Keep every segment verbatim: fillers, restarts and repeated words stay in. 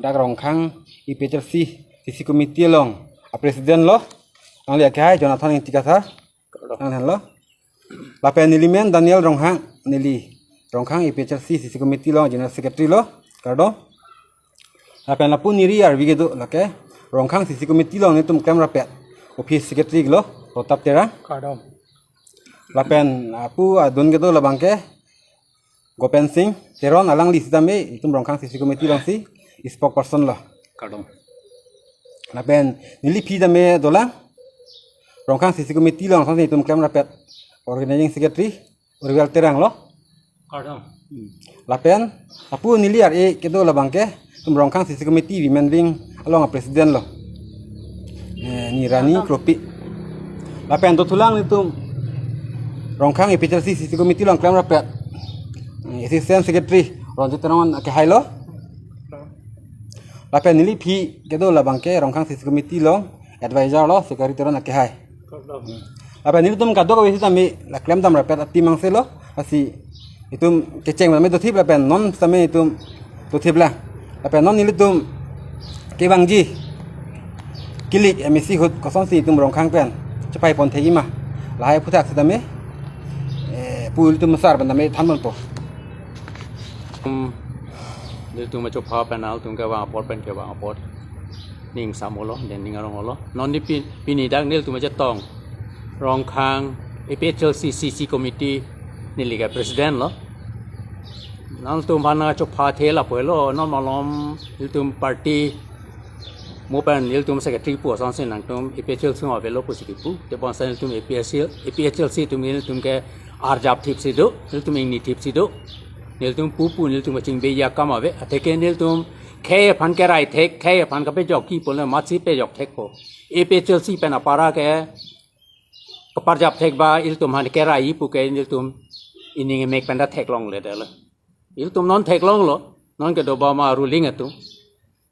Dak Rongkhang A P H L C C C committee along a president lo, alangli akehai Jonathan Ingti Kathar, kardom, alangli henlo. Lapen neli men Daniel Ronghang, neli Rongkhang A P H L C C C committee along general secretary lo, kardom. Lapen lapu neli arvi kedo lake Rongkhang C C committee along nelitum klemrappet office secretary lo, Protap Terang, kardom. Lapen lapu adun kedo labangke Gopen Singh Teron, alangli sitame itum Rongkhang C C committee alongsi spokesperson lo, kardom. Lapen neli aphi tame dolang, Rongkhang C C committee along asonsi itum klemrappet organizing secretary Urvil Terang lo, kardom. Lapen lapu neli ar-e kedo labangke itum Rongkhang C C committee women wing along a president lo, eh, Nirani Kropi. Lapen dothulang nelitum Rongkhang A P H L C C C committee along klemrappet, eh, assistant secretary Ronjit Teron akehai lo. Lapen neli aphi kedo labangke Rongkhang C C committee along advisor lo, Sekari Teron akehai. Lapen nelitum kadokave sitame la klemdamrappet a-team angse lo, lasi itum kecheng tame dothip lapen non sitame itum dothip lang. Lapen non nelitum kevangji kilik M A C ahut kosonsi itum Rongkhang pen chepaipon thekji ma, lahai aphuthak sitame, eh, pu ilitum sar pen tame thanponpo. Hmm, nelitum achopha pen nelitum kevang apot pen kevang apot ning samolo, ning arong olo. Non neli pi-, pini dak nelitum achetong Rongkhang A P H L C C C committee neli ke president lo. Nangtum aphan achopha the lapu helo, non malom nelitum party mo pen nelitum secretary pu asonsi nangtum A P H L C along avelo pusi kipu. Tebonta nelitum A P H L C, A P H L C atum nelitum ke arjap thipsi do, nelitum ingni thipsi do. Nelitum pupu nelitum kachingbeji akam ave. Atheke nelitum khei aphan kerai thek, khei aphan kapejokji pulo amatsi pejok thekpo. A P H L C pen apara ke kaparjap thek ba ilitum aphan kerai pu ke nelitum ining emek pen ta theklongledetlo. Ilitum non theklonglo, non kedo ba ma ruling atum.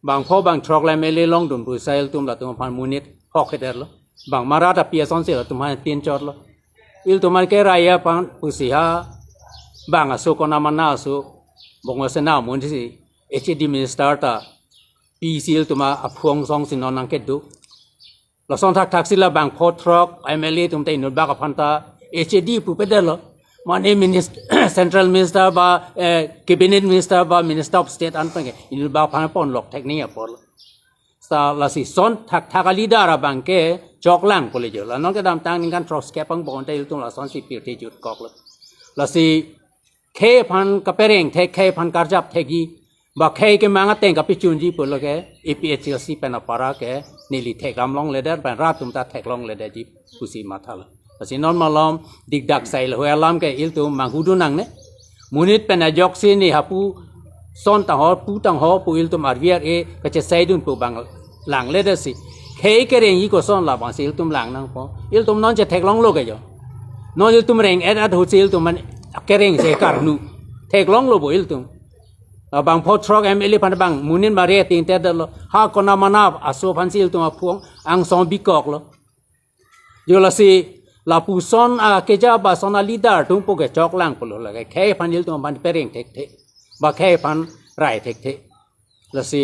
Bang pho bang throk le M L A longdun pusi ilitum latum aphan monit hokhedet lo. Bang marat api asonsi latum aphan tin chot lo. Ilitum aphan kerai aphan pusi ha bang aso konamana aso Bongosena amonit si H A D minister ta pisi ilitum aphu angsong si non nangkedo. Lason thakthak si la bang pho throk M L A atum ta inut bak aphan ta H A D pupedetlo. Mane minist-, central minister ba, eh, cabinet minister ba minister of state an pen ke inut bak aphan ponlok thek ni apor. Sa lasi son thakthak a-leader abang ke choklang pulo jo. La non kedamtang ningkan throk skep angbong ta ilitum lasonsi pirthe jutkoklo. Lasi khei aphan kapereng thek, khei aphan karjap thekji, ba khei kemang ateng kapechunji pulo ke A P H L C pen apara ke neli thekdam longledet pen rat atum ta theklongledetji pusi mathalo. Lasi non malom dikdak sai lahei alam ke ilitum manghudun nangne. Monit pen ajoksi ne hapu son tangho pu tangho pu ilitum arvi ar-e kachesaidun pu bang langledetsi. Khei kerengji koson labangsi ilitum lang nangpo. Ilitum non chetheklonglo ke jo. Non ilitum reng-et ahut si ilitum aphan kereng si karnu. Theklonglo bo ilitum. Ah, bang pho throk M L A aphan bang monit mare tingtedetlo. Ha konamana aso aphansi ilitum aphu angsong bikoklo. Jo lasi lapuson akeja ba son a-leader atum pu ke choklang pulo lake. Khei aphan ilitum aphan pereng thekthe. Ba khei aphan rai thekthe. Lasi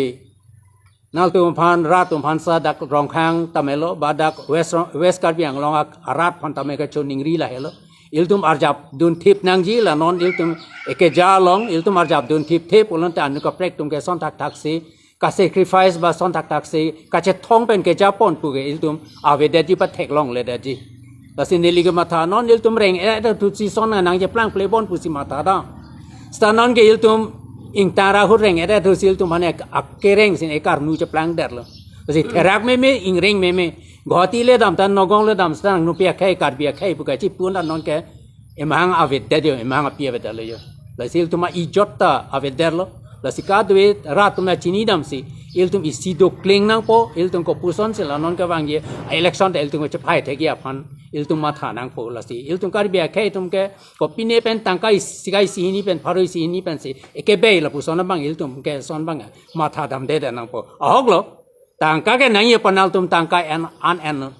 nangtum aphan, rat atum aphan sa dak Rongkhang tame lo, ba dak West Rong-, West Karbi Anglong ak-, arat aphan tame kachoningri lahelo. Ilitum arjap dunthip nangji la non ilitum ekeja along, ilitum arjap dunthipthe pulote anu kaprek atum ke son thakthak si kasacrifice ba son thakthak si kachethong pen kejapon pu ke ilitum avedetji ba theklongledetji. Lasi neli kematha non ilitum reng-et ahut si son nangcheplang plebon pusi matha dam. Seta non ke ilitum ingtang ra ahut reng-et ahut si ilitum aphan akereng si ekarnu cheplangdetlo. Lasi therak meme, ingreng meme, Guwahati le dam ta, Nagaon le dam seta nangnupi akhei, Karbi akhei pu kachipun ta non ke emahang avedetjo, emahang api avedetlo jo. Lasi ilitum a-ijot ta avedetlo. Lasi kadokave rat atum ta chinidamsi ilitum isi dokling nangpo, ilitum kopuson si la non kevangji election ta ilitum chepai thekji aphan ilitum matha nangpo. Lasi ilitum Karbi akhei atum ke kopine pen tangka isi kai isi hini pen pharo isi hini pensi ekebei lapuson abang ilitum ke son abang matha damdedet nangpo. Ahoklo, tangka ke nangji aphan nangtum tangka en an en.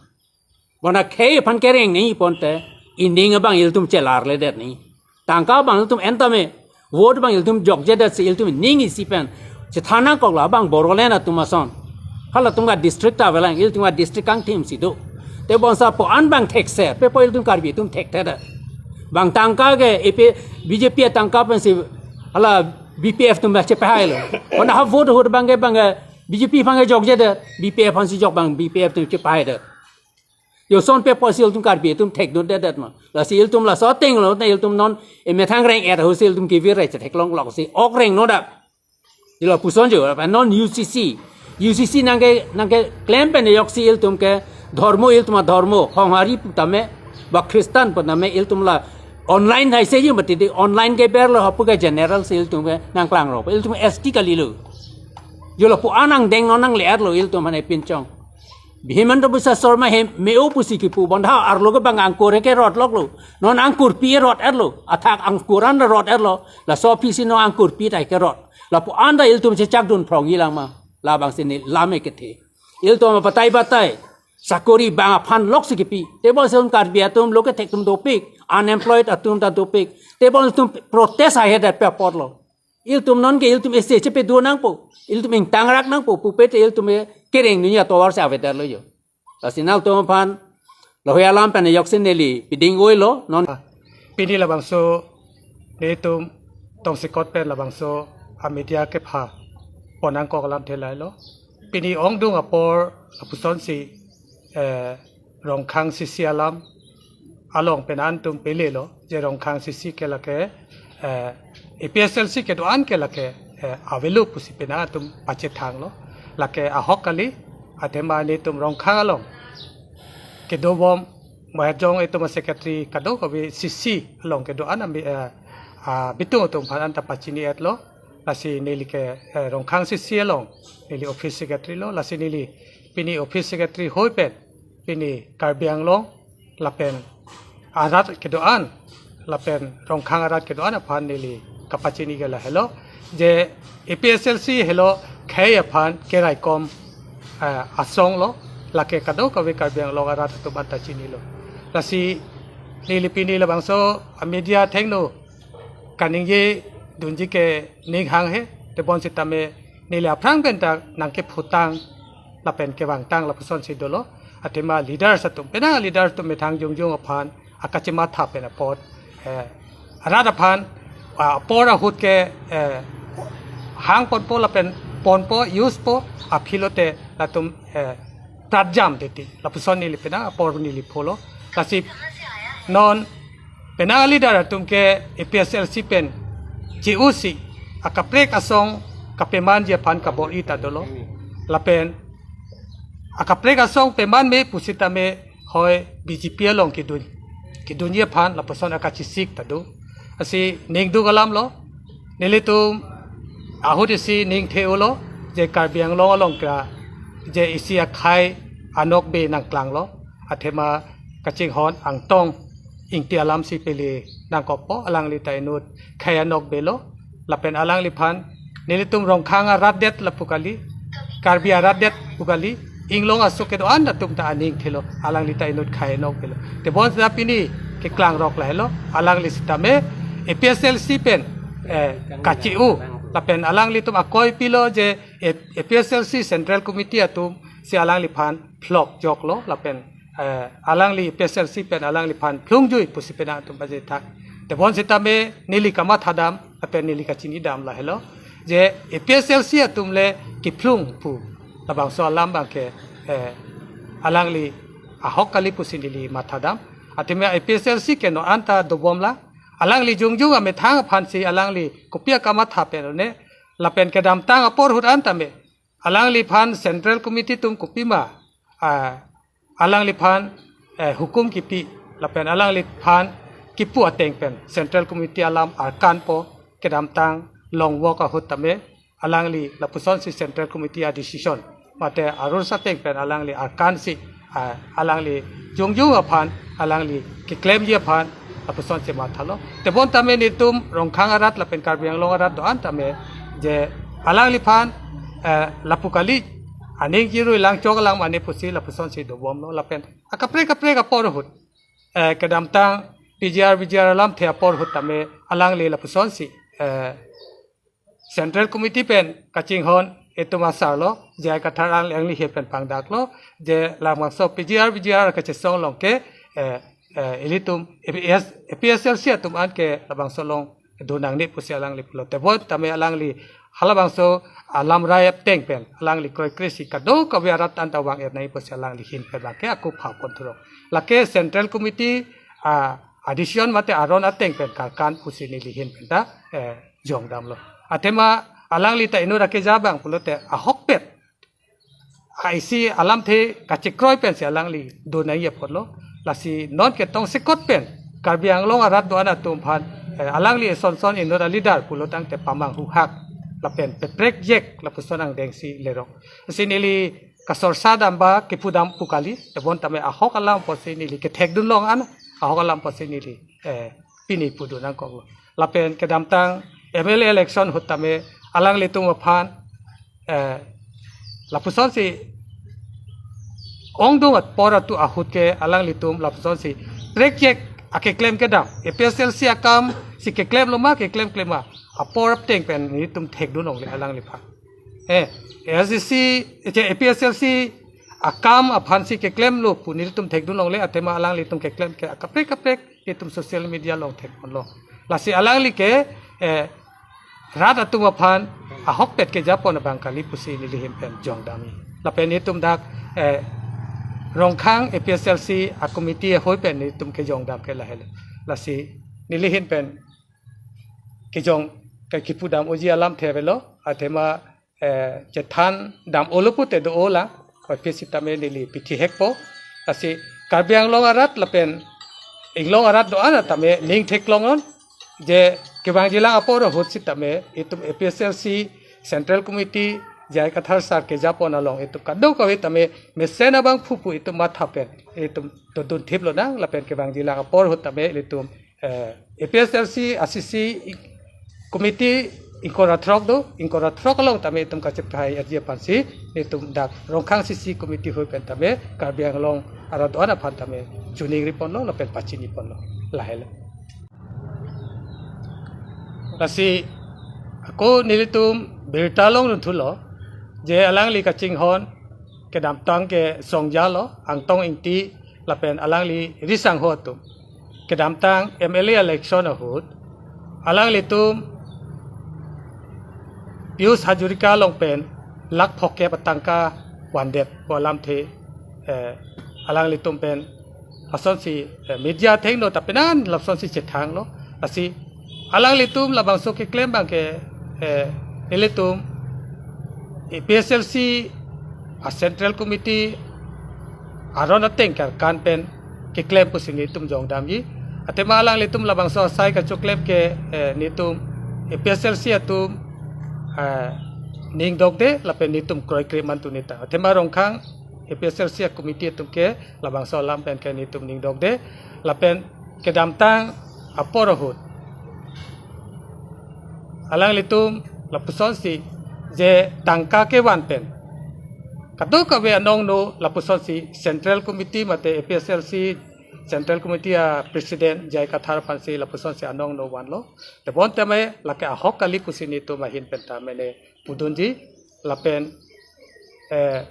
Bonta khei aphan kereng nangji ponte, ining abang ilitum chelarledet nangji. Tangka abang ilitum en tame, vote abang ilitum jokjedet si ilitum ning isi pen Chethan nangkok la bang Bodoland atum ason. Halatum ka district ta avelang, ilitum ka district kangthim si do. Tebonta po an bang thekser, pe po ilitum Karbi atum thekthedet. Bang tangka ke, ipi B J P atangka pensi hala B P F atum ba chepahailo. Kona ha vote ahut bang ke bang ke B J P aphan ke jokjedet, B P F aphansi jok bang B P F atum chepahaidet. Yo ason pe po si ilitum Karbi atum thekdundedet ma. Lasi ilitum laso ateng lo, na ilitum non emethang reng-et ahut si ilitum kevir re chetheklong lok si ok rengnodak. Ilo puson jo, apa non U C C. U C C nangke, nangkeklem pen yok si ilitum ke dhormo, ilitum adhormo, Honghari pu tame, ba Kristan pu tame, ilitum la online hai se yo mati di online keber lo, hapu ke general si ilitum ke nangklang ro. Ilitum S T kalilo. Jo lapu an angdeng non nangle-etlo ilitum aphan pinchong. Himanta Biswa Sarma hem me-o pusi kipu, bonta arlo ke bang angkur ke rot loklo. Non angkurpi rot-etlo. Athak angkur an rot-etlo. Laso aphi si non angkurpi ta kerot. Lapu an ta ilitum chechakdun phrongji lang ma. Labang si ne lam ke the. Ilitum batai batai. Sakori bang aphan lok si kipi. Tebonta un Karbi atum lo kethek atum dopik. Unemployed atum ta dopik. Tebonta ilitum protest ahead pe apotlo. Ilitum non ke ilitum ese chepedo nangpo. Ilitum ingtangrak nangpo. Pupe te ilitum ke kereng dunia tovar si avedetlo yo. Lasi nangtum aphan lahei alam pen yok si neli piding oilo non. Pini labangso netum tongsekot pen labangso a media kepha pon nangkok alamthe lahelo. Pini ongdung apor lapuson si, eh, Rongkhang C C alam along pen an atum pele lo, je Rongkhang C C ke lake, eh, A P S L C kedo-an ke lake, eh, avelo pusi penang atum pachethang lo, lake ahok kali, athema netum Rongkhang along kedobom, Mahejong itum secretary kadokave C C along kedo-an ami, eh, ah, bitung atum aphan an ta pachini-etlo, lasi neli ke, eh, Rongkhang C C along, neli office secretary lo, lasi neli pini office secretary hoi pen, pini Karbi Anglong, lapen arat kedo-an, lapen Rongkhang arat kedo-an aphan neli kapachini ke lahelo, je A P S L C helo khei aphan keraikom, eh, asong lo, lake kadokave Karbi Anglong arat atum an ta chinilo. Lasi neli pini labangso a media thengno kaningje dunji ke ning hanghe, tebon sitame neli aphrang pen ta nangkephutang lapen kevangtang lapuson si dolo. Athema leaders atum, penang leaders atum methang jongjong aphan akachematha pen apot, eh, arat aphan, ah, apor ahut ke, eh, hang ponpo lapen ponpo, use po, aphi lote latum, eh, pratjam titi. Lapuson neli penang apor neli pholo. Lasi non penang leader atum ke A P S L C pen che-u si akaprek asong kapemanji aphan kabor-i ta dolo. Lapen akaprek asong peman me pusitame hoi B J P along kedun, kedunji aphan lapuson akachesik ta do. Lasi ningduk alam lo, nelitum ahut isi ning the-olo, je Karbi Anglong along ke je isi akhei anokbe nangklanglo, athema kachinghon Angtong Ingti alam si pele nangkokpo, alangli ta inut khei anokbe lo, lapen alangliphan nelitum Rongkhang arat det lapu kali, Karbi arat det pu kali, inglong aso kedo-an atum ta aning thelo, alangli ta inut khei anokbe lo. Tebon sita pini keklang rok lahelo, alangli sitame A P S L C pen, eh, kache-u, lapen alanglitum akoi pilo je, eh, A P S L C Central Committee atum si alangliphan phlok joklo, lapen, eh, alangli A P S L C pen alangliphan phlungjui pusi penang atum pajethak. Tebon sitame neli kamathadam, lapen neli kachinidam lahelo, je A P S L C atum le kephlung pu labangso alam abang ke, eh, alangli ahok kali pusi neli mathadam. Athema A P S L C ke non an ta dobomlang, alangli jongjong amethang aphan si alangli kopi akamatha pen one, lapen kedamtang apor ahut an tame alangliphan Central Committee atum kopima, ah, alangliphan, eh, hukum kipi, lapen alangliphan kipu ateng pen Central Committee alam arkanpo, kedamtang long walk ahut tame alangli lapuson si Central Committee a decision mate a-rules ateng pen alangli arkan si, ah, alangli jongjong aphan, alangli keklemji aphan lapuson si mathalo. Tebon tame netum Rongkhang arat lapen Karbi Anglong arat do-an tame je alangliphan, eh, lapu kali, aning jirui lang chok lang mane pusi lapuson si dobomlo, lapen akaprek kaprek apor ahut, eh, kedamtang P G R, V G R alamthe apor ahut tame alangli lapuson si, eh, Central Committee pen kachinghon itum asar lo, J I Kathar alangli ahin pen pangdak lo, je labangso P G R, V G R kachesong along ke, eh, eh, ilitum A P S, A P S L C atum an ke labangso along do nangne pusi alangli pulo. Tebon tame alangli halabangso alamrai apteng pen alangli kroikre si kadokave arat anta vang-et nangji pusi alangli ahin pen abang ke ako pha pon thurong. Lake Central Committee, ah, a-decision mate aron ateng pen karkan pusi neli ahin pen ta, eh, jongdam lo. Athema alangli ta inut akeja abang pulote ahokpet, a isi alamthe kachekroi pensi alangli do nangji apotlo. Lasi non ke tongsekot pen Karbi Anglong arat do-an atum aphan, eh, alangli eson son inut a-leader pulo tangte pamanghu hak lapen peprek jek lapuson angdengsi lerok. Si neli kasorsa dam ba kipudam pu kali, tebon tame ahok alam apotsi neli kethekdun long an, ahok alam apotsi neli, eh, pini pudun nangkoklo. Lapen kedamtang M L A election ahut tame alanglitum aphan, eh, lapusonsi ongdung apor atum ahut ke alanglitum lapusonsi prekjek akeklem kedam, A P S L C akam si keklem lo ma, keklem klem ma, apor apteng pen nelitum thekdun longle alangliphan. Eh, A S D C, eh, A P S L C akam aphansi keklem lo pu nelitum thekdun longle, athema alanglitum keklem ke akaprek kaprek itum social media along thek ponlo. Lasi alangli ke, eh, rat atum aphan ahokpet keja pon abang kali pusi neli ahin pen jongdamji. Lapen itum dak, eh, Rongkhang A P S L C a-committee ahoi pen itum kejongdam ke lahelo. Lasi neli ahin pen kejong ke kipudam unji alamthe avelo, athema, eh, chethan dam olo pute do-o lang, kopi sitame neli pithi hekpo. Lasi Karbi Anglong arat lapen inglong arat do-an tame ning theklong non, je kevangjilang apor ahut sitame itum A P S L C Central Committee J I Kathar sar keja pon along itum kadokave tame mesen abang phupu itum matha pen itum dodun thip lonang, lapen kevangjilang apor ahut tame ilitum, eh, A P S L C a-C C committee ingkoi ra throk do, ingkoi ra throk along tame itum kachephai arji aphansi itum dak Rongkhang C C committee ahoi pen tame Karbi Anglong arat do-an aphan tame choningri ponlo lapen pachini ponlo, lahelo. Lasi ako nelitum birta longdun thulo, je alangli kachinghon kedamtang ke songja lo, Angtong Ingti lapen alangli risangho atum. Kedamtang M L A election ahut alanglitum Pijush Hazarika along pen lakh phokep atangka vandet pu alamthe, eh, alanglitum pen asonsi, eh, media athengno ta penan lapusonsi chethanglo. Lasi alanglitum labangso keklem abang ke, eh, ilitum A P S L C a-Central Committee aron ateng karkan pen keklem pusi nelitum jongdamji. Athema alanglitum labangso asai kachoklem ke, eh, nelitum A P S L C atum, eh, ning dokde lapen nelitum kroikre mantu neta. Athema Rongkhang A P S L C a-committee atum ke labangso alam pen ke nelitum ning dokde, lapen kedamtang apor ahut alanglitum lapusonsi je tangka kevan pen kadokave anong no lapusonsi Central Committee mate A P S L C Central Committee a-President J I Kathar aphansi lapusonsi anong no vanlo. Tebon tame lake ahok kali pusi nelitum ahin pen ta mene pudunji lapen, eh,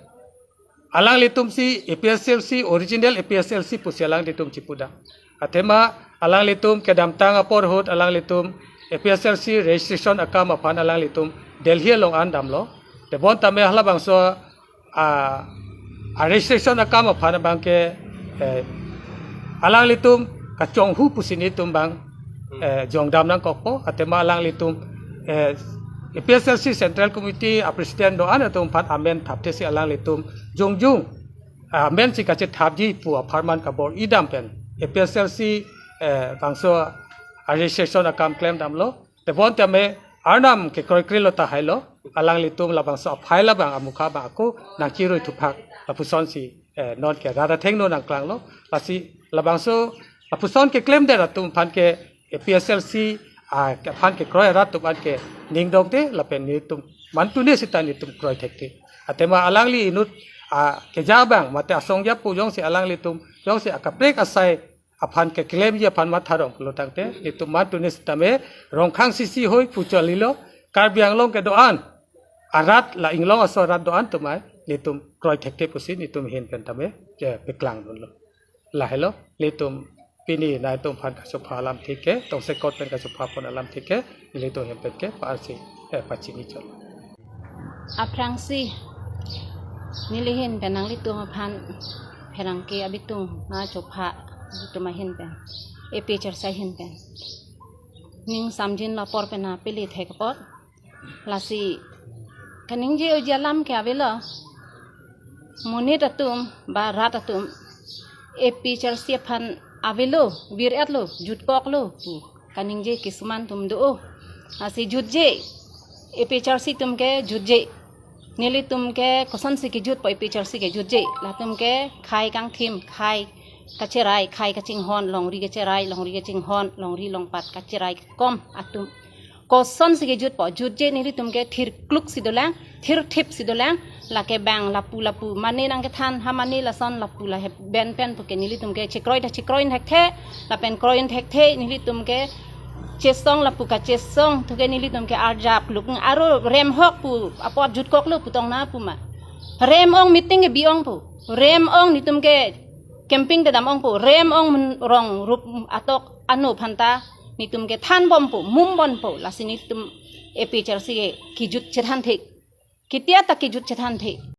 alanglitum si A P S L C, original A P S L C pusi alanglitum chipudam. Athema alanglitum kedamtang apor ahut alanglitum A P S L C registration akam aphan alanglitum Delhi along an damlo. Tebon tame halabangso a, a-registration akam aphan abang ke, eh, alanglitum kachonghu pusi nelitum abang, eh, jongdam nangkokpo, athema alanglitum, eh, A P S L C Central Committee a-President do-an atum aphan amen thapthe si alanglitum jongjung, ah, amen si kachethapji pu apharman kabor-idam pen A P S L C, eh, bangso a-registration akam klemdamlo. Tebon tame Arnam kekroikre lo tahai lo, alanglitum labangso aphai labang amukha abang ako nangchirui thuphak lapusonsi, eh, non ke rat athengno nangklanglo. Lasi labangso lapuson keklemdet atum aphan ke A P S L C, ah, aphan kekroi arat atum aphan ke ning dokde lapen nelitum mantune sita nelitum kroi thekthe. Athema alangli inut, ah, keja abang mate asongja pu jongsi alanglitum jongsi akaprek asai aphan keklemji aphan matharong pulo tangte, nelitum mantune sitame Rongkhang C C ahoi pu chalilo, Karbi Anglong kedo-an arat, la Inglong aso arat do-an atum ai, nelitum kroi thekthe pusi nelitum ahin pen tame, eh, paklang dunlo. Lahelo, nelitum pini nangtum aphan kachopha alamthe ke, tongsekot pen kachopha pon alamthe ke, nelitum ahin pen ke, pa-arsi, eh, pachini chot. Aphrangsi, neli ahin pen nanglitum aphan pherangke abitung nangchopha, nelitum ahin pen, A P H L C ahin pen. Ning samjin lapor pen nangpili thek apot. Lasi kaningje-oji alam ke avelo. Monit atum ba rat atum A P H L C aphan avelo, vir-etlo, jutkoklo pu kaningje kisuman atum do. Lasi jutje, A P H L C atum ke jutje. Nelitum ke kosonsi kejutpo A P H L C ke jutje. Latum ke khei kangthim, khei kacherai, khei kachinghon, longri kacherai, longri kachinghon, longri longpat kacherai kom atum. Kosonsi kejutpo, jutje, nelitum ke thirkluk si dolang, thirthip si dolang, lake bang lapu lapu, mane nangkethan, ha mane lason lapu la hep ben pen puke nelitum ke chekroi ta chekroi thekthe, lapen kroi thekthe, nelitum ke chesong lapu kachesong, thuke nelitum ke arjap luk, aro rem hok pu, apot jutkoklo pu tong na pu ma. Rem ong meeting ke bi ong pu, rem ong nelitum ke camping kedam ong pu, rem ong men-, rong rup atok ano aphanta, nelitum ke than bom pu, mum bom pu, lasi nelitum A P H L C ke kejut chethan thek. Ketia ta kejut chethan thek.